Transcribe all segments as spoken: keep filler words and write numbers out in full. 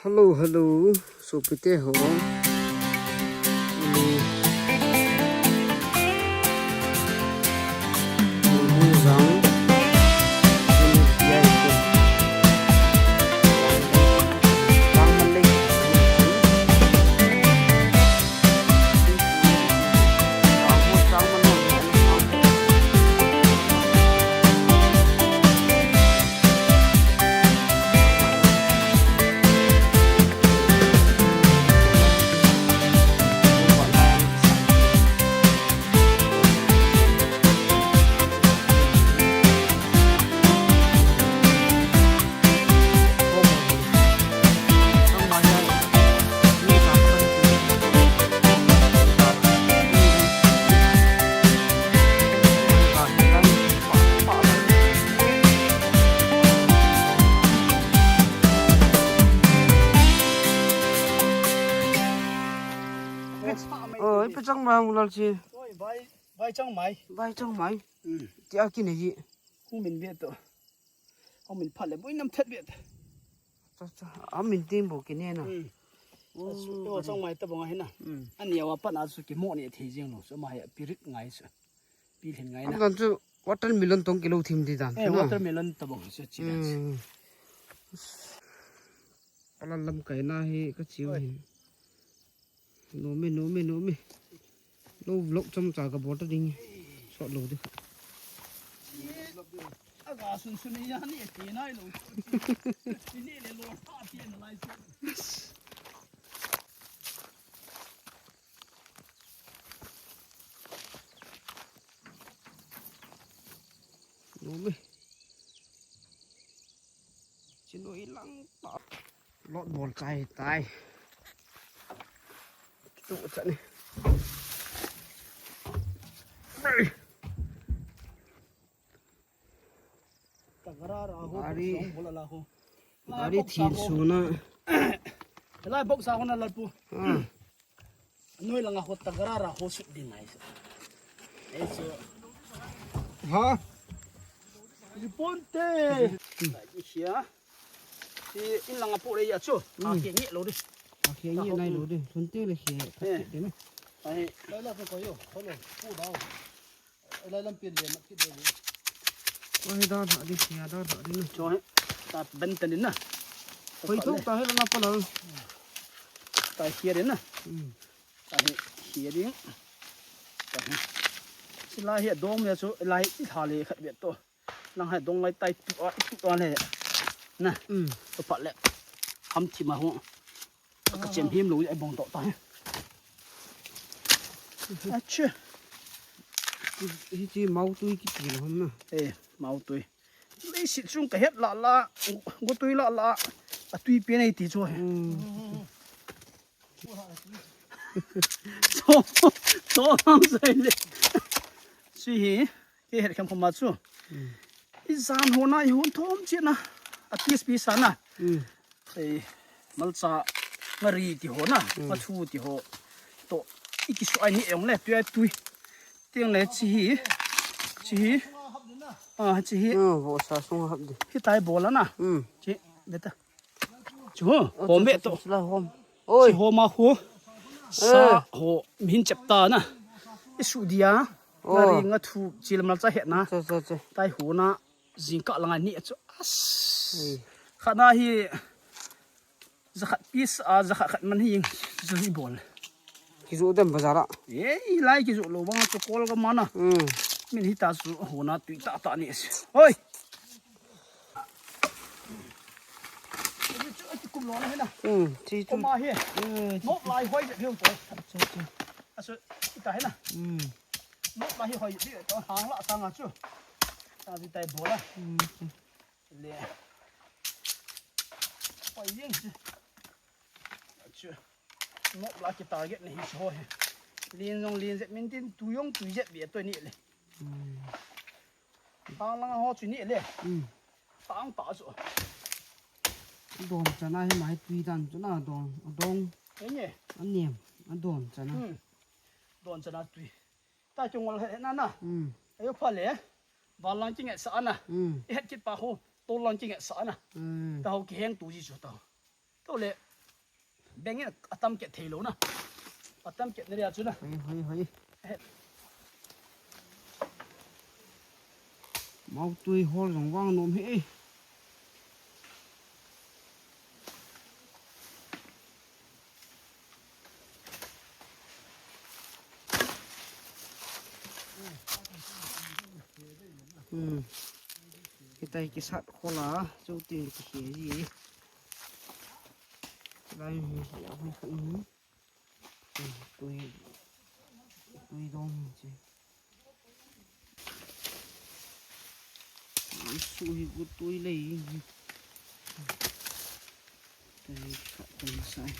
Hello, hello, sopite ho. Hello. Hello, Zang. Oi, pe chang mai, Mulal chi. Oi, bai, bai chang mai. Bai chang mai. Hmm. Ti a kin ji. Hung min ve to. Hung min phat le boi nam that ve to. Cha, cha. A min tin bo kin na. Hmm. Oh. Asu, to chang mai ta bang a hi na. Hmm. Ani awa pan asu ki mo ni thei jing lo. So ma ya pirit ngai so. Pi lhen ngai na. Am dan chu watermelon tong kilo thim di dan. Eh, chu na. Watermelon ta bang so chi dan. Hmm. Palan lam kai na hi ka chiu hin. Nome, nome, nome. Lo vlog chomcha ka bol ta ding. Sot lo di. Aga sun sun ya ni ti nai lo. Ti ni le lo ta ti na lai. Nome. Chinoi lang ta. Lot bol chai tai. Tu cha ni. Gari, gari thil suna. Lai bok sa ho na lalpu. Ah. Noi langa ho ta gara ra ho sut ding ngai se. Ei chu. Ha? Riponte. Hi a. Hi in langa po le ya chu. A ke nge lo di. A ke nge nai lo di. Thun te le ke. Eh. Ai. Lai la ko yo. Ko lo. Pu dau. Lai lam pin le mat ki de. Oi, da da di, ya da da di na. Cho he. Ta ben tan na. Hoi thok ta he la na pa la. Ta hi re na. Hmm. Ta hi, hi re. Ta hi. Sila hi dong me chu lai i tha le khat be to. Nang hai dong lai tai tu a, tu a le. Na. Hmm. To pa le. Ham thi ma ho. Ka chem him lo, ai bong to ta he. Acha. Hi chi mau tui kiti lo ham na. Eh, mau tui. Leiset chung ka het la la, go tui la la, a tui pen ei ti chu he. Hmm. Cho, cho lang sai le. Si hi. Kei het khem khoma chu. Hmm. I jan ho na, i hon thom chi na. A piece piece a na. Hmm. Ei, malcha, ngari ti ho na, hmm, mathu ti ho. To, i kisu ai ni ong le, tui ai tui. Tiang le chi hi. Chi hi. Ah, chi hi. Hmm, vo sa sung hap di. Hi tai bol a na. Hmm. Chi, beta. Chu ho, oh, hom chu, be chu, to. Chu la hom. Oi. Chu ho ma ho. Sa, eh, ho, min chep ta na. I su dia. Oh. Ngari nga thu, chil malcha het na. Cha, cha, cha. Tai ho na, jingkah langa ni chu. As. Oi. Khat na hi, jakhat piece a, jakhat khat man hi, chu i bol. Kijoh dem bazar a. Ei, lai kijoh lou bang chu kol ka mana. Hmm. Min hita chu ho na tui tah tah ni. Hoi. Chu ati kum lo na he na. Hmm, chi chu. Koma he. Eh, chi. Nok lai hoi je hung to. Acha, acha. Asu, ita he na. Hmm. Nok lai hoi je to hang la sang a chu. Ta ji tai bola. Hmm. Le. Hoi jeng chu. Chu. Nok la ki target ni hi chu ho he. Lin jong lin je min tin tu jong tu je be to ni le. Hmm. Tang lang ho chu ni le. Hmm. Tang ta chu. Don chana hi mai tui dan chu na don. Don. Enge. Anem. Adon chana. Hmm. Don chana tui. Ta chu ngol he na na. Hmm. Ayo pha le. Van lang chi nge sa na. Hmm. I het kit pa ho. To lang chi nge sa na. Hmm. Ta ho ki heng tu ji chu ta. To le. Beng in atam ket thei lou na. Atam ket na ria chu na. Hoi, hoi, hoi. Mau tui hol jong vang nom hi. Hmm. Hitai kisat khola, chu tin ki he ji. Lai hi, ya hi khan. Tui, tui dong chi. Su hi gu tui lei. Tui kha tui sai.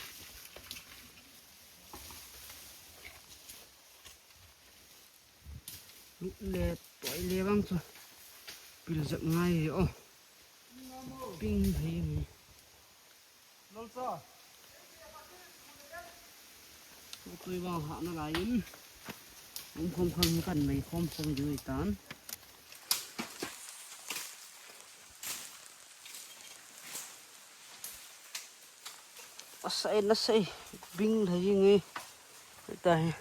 Lu le toi le bang chu. Pil jep ngai o. Ping thei mi. Tui vang hah nalai in. Hung khom khom kan mei khom khom diu tan. Asai nasai bing thei nge. Tahi.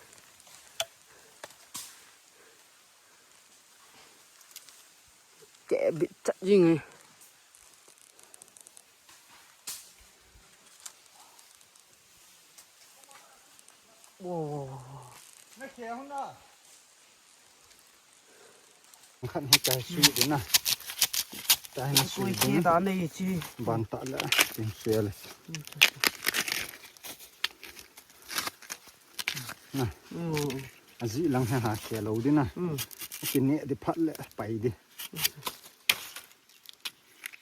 Keh bit chat jing e. Wo, wo, wo, wo. Khat hi tai sui ding na. Tai na sui ding. Koi da nei chi. Ban ta le, tin sui le. Na. Mm. Aji lang he ha khe lo ding na. Mm. Kine di phat le pai di.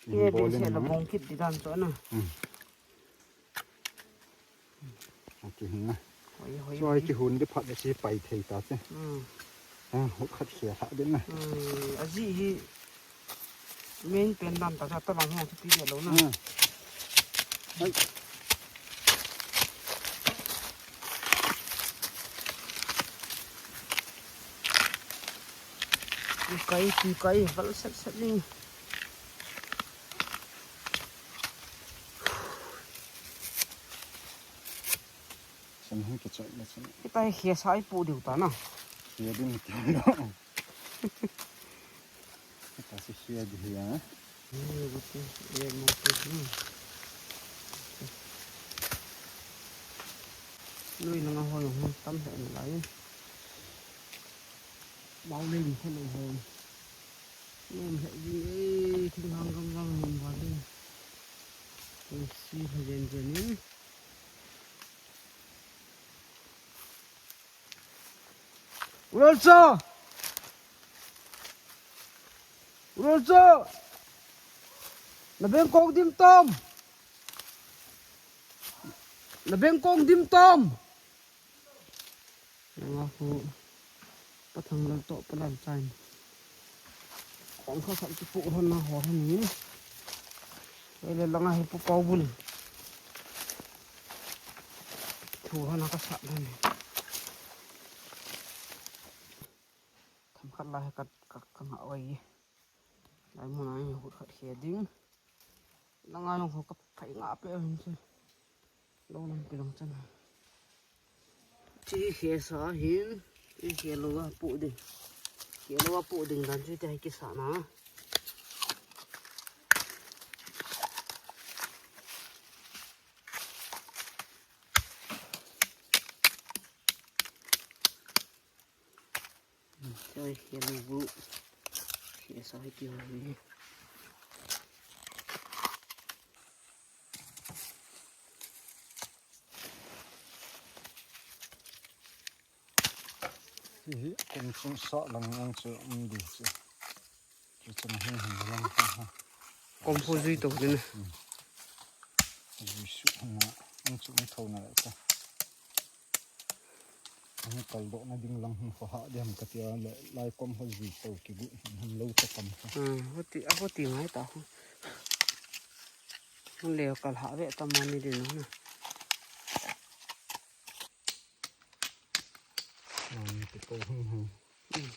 Ye be se la bong kit di dan to na. Mm. Aki hin na. Hoi, hoi, so hoi. Aki hun di phat le si pai thei ta che. Mm. Ha, hot khat khia tha den na. Mm, aji hi main pen dan ta cha ta lang ho ti de lo na. Mm. Hai. Tui kai, tui kai, val set set ni. Sen hung ke chai na sen. Kita hi khia sai pu diu ta na. Khia din ti lo. Kita si khia di ya. Ni bu ti, ye mo ti. Lui na nga ho yo tam he na lai. Bau le ni kho lo ho. Nom he jing e, thinglhang gam gam nom va le. Koi si pha jen jen in. Urolcho! Urolcho! Na beng kong dim tom! Na beng kong dim tom! Nga hu pa thang lal to pa lal chain. Kong kha khat ki pu hon na ho hon ni. Ele langa hi pu pau bul. Thu hon na ka sa hon ni. Tham khat la he ka, ka, ka nga oi. Lai mun a hi hut khat khia ding. Langa jong ho ka phai nga pe hin chu. Lo lang ki long chan. Chi khia sa hin. Chi khia lo a pu ding. Khia lo a pu ding dan chu te hai ki sa na. Chai, yellow root. Yes, I do. Hi, kum sung sa lang ang chu um di chu. Chu chu na hi hi lang ha ha. Kum hu zui to din. Hmm. Zui su ha na. Ang chu ni tho na ta. Ang kal do na ding lang hung kho ha diam ka tia le lai kom ho zui to ki gu hung lo ta kam kho. Hmm, hoti, a hoti ngai ta ho. Hung le kal ha ve ta ma ni din na. Ang ki to hung hung. Hmm.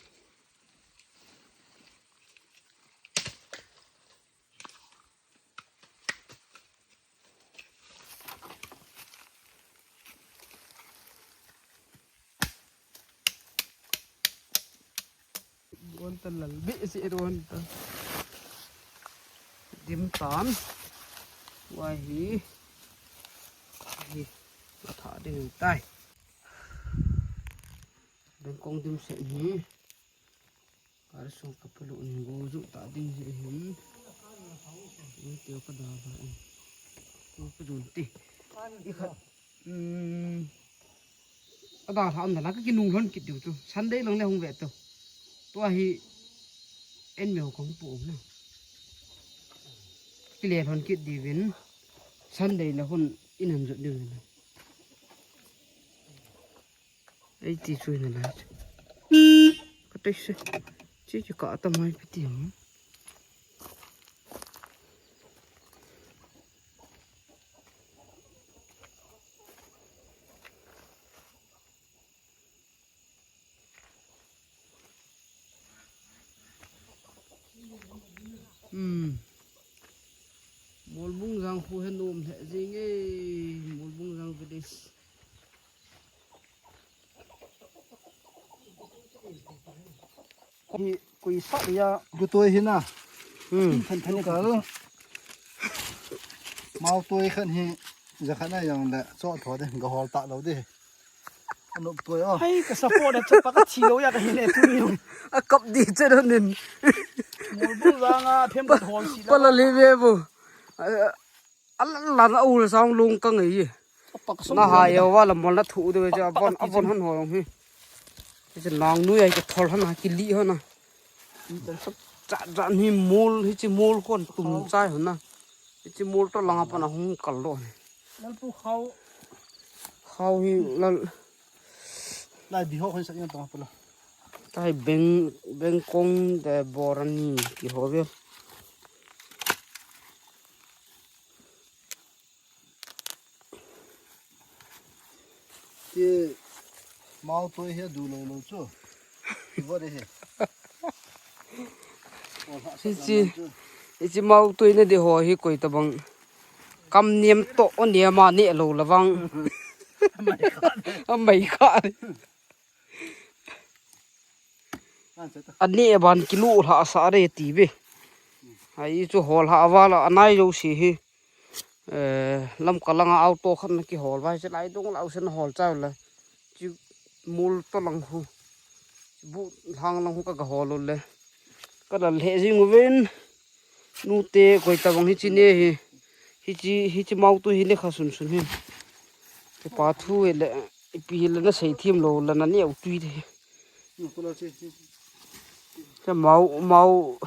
Ta lal be si ron ta. Dim tan. Wa hi. Hi. Atha ding tai. Bengkong dim se ni. Kar sung ka pulu ni go ju ta ding hi hin. Ni tio ka da ba. Ko ka jun ti. I khat. Um, a da tha an da la ka kinung lhon kit diu chu. Sunday lang le hung ve to. Tua hi en mi ho kong pu um na. Kile lhon kit diu vin. Sunday le hon in han jot diu vin. Ei ti chu na la. Ka tei se. Chi ki ka ta mai pi ti hum. Hmm. Molbung jang khu he nom he jing e. Molbung jang village. Hi kui sa ya. Gu toi hi na. Hmm. Than than ka. Mau toi khan hi ja khan a yang le cho tho de ga hol ta lo de. Anop toi o. Hai ka support a chapa ka thi lo ya ka hi le tu ni. A kap di che don nin. Molbung jang a them ka hol si la. Pala le ve bu. A la la na u le sang lung ka ngai. Apa ka song Na ha yo wa la mol na thu de ve cha bon a bon han ho long hi. Cha nang nu ya ki thol han ha ki li ho na. Cha cha ni mol hi chi mol kon tum chai ho na. Hi chi mol to langa pa na hung kal lo ni. Lal pu khau. Khau hi lal. Lai di ho khon sak yan to pa la. Tai beng beng kong de borani ki ho ve. Ti mau toi he du lo lo chu. Ti vo de he. Hichi, hichi mau toi na de ho hi koi tabang. Kam niam to o niam a ne lo la vang. Amai kha. A ne ban kilu lha sa re ti ve. Ai chu hol ha va la anai lo si hi. Eh, lam kalanga auto khat na kihol vai, se lai dung lau sen hol chau le. Chi mul to lang hu. Bu hang lang hu ka ga hol le. Ka lal he jing uvin. Nu te koi ta bang hi chi ne hi. Hi chi, hi chi mau tu hi ne kha sun sun hi. Ke pa thu le, ipi le na sei thim lo la na ne u tui de. Ka mau, mau,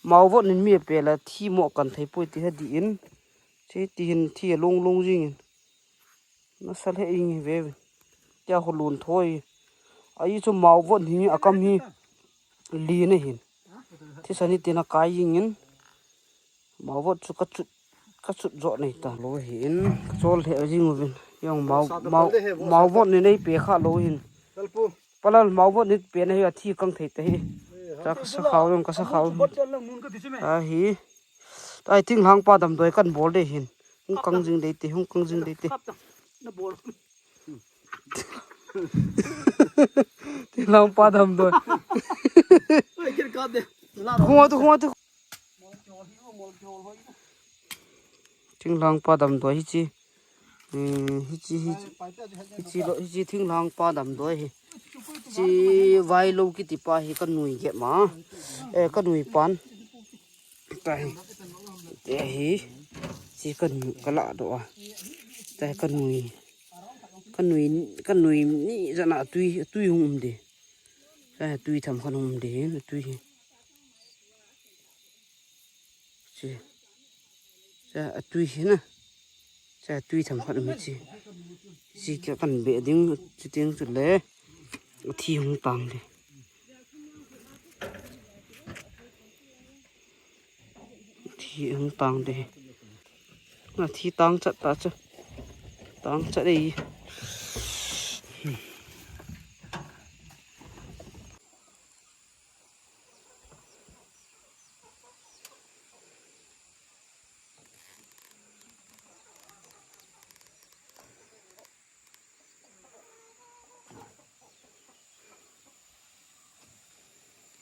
mau vot nin mi pe la thi mo kan thei poi ti ha di in. Che ti hin thi a long long jing in. Na sal he ing hi ve ve. Tia ho lun thoi. A i chu mau vot hi a kam hi li na hin. Thi sa ni ti na kai jing in. Mau vot chu ka chut, ka chut jo nei ta. Lo hi in. Ka chol he jing uvin. Yang mau, mau, mau vot ni nei pe kha lo hin. Palal mau vot ni pe na hi a thi kang thei ta hi. Ta ka sa khau yang ka sa khau. Ta hi. Tai thinglhang pa damdoi kan bol de hin. Hung kang jing de te, hung kang jing de te. Thinglhang pa damdoi. Khua tu, khua tu. Thinglhang pa damdoi hi chi. Eh, hichi, hichi, hichi lo, hichi thinglhang pa damdoi hi. Chi vai lo kiti pa hi ka nui ge ma. Eh, ka nui pan. Ta hi. Te hi. Chi ka nui, ka la do a. Ta hi ka nui. Ka nui, ka nui ni jana tui, tui hung um de. Ta hi tui tham khan um de, tui hi. Chi. Cha a tui hi na. Cha a tui tham khat um chi. Chi kia kan be ding, chi tiang chu le. A thi hung tang de. A thi hung tang de. A thi tang chat ta chu. Tang chat ei.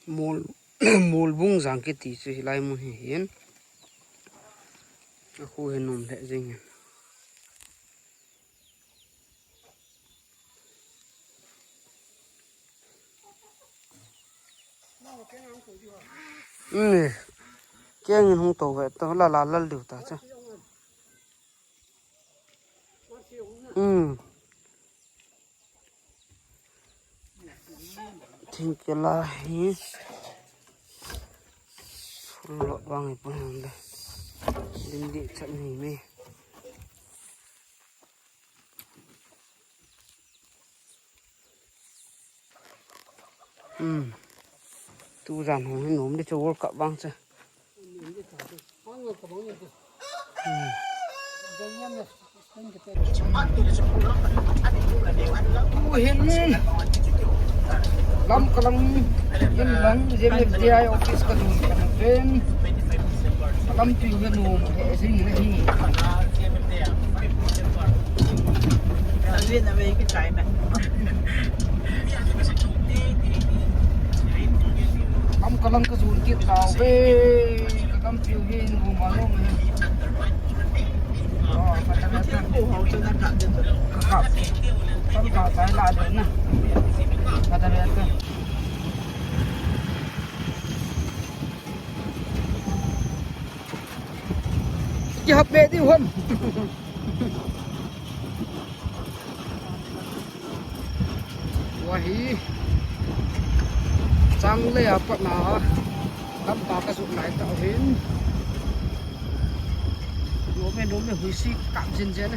Mol, Molbung jang kiti chu hilai mun hi hin. Akhu hin um lheh jing hin. Ni, keng in hung to ve to la la lal diu ta cha. Hmm. Thingkela hi. Lot vang hi pun hande. Din di chat ni me. Hmm. Tu jan hung hin um di chu World Cup vang cha. Hmm. Tu hin Lamka lang, in lang, J M F D I office ka dun ka na ven. Lampi u hin um, eh, jing le hi. Lamka lang ka jun kit tau ve. Ka lampi u hin um a long hi. Kihap be di hom. Wahi. Chang le apat na. Lampa ka sut lai tau hin. Nome, nome, huisi kap jin jin.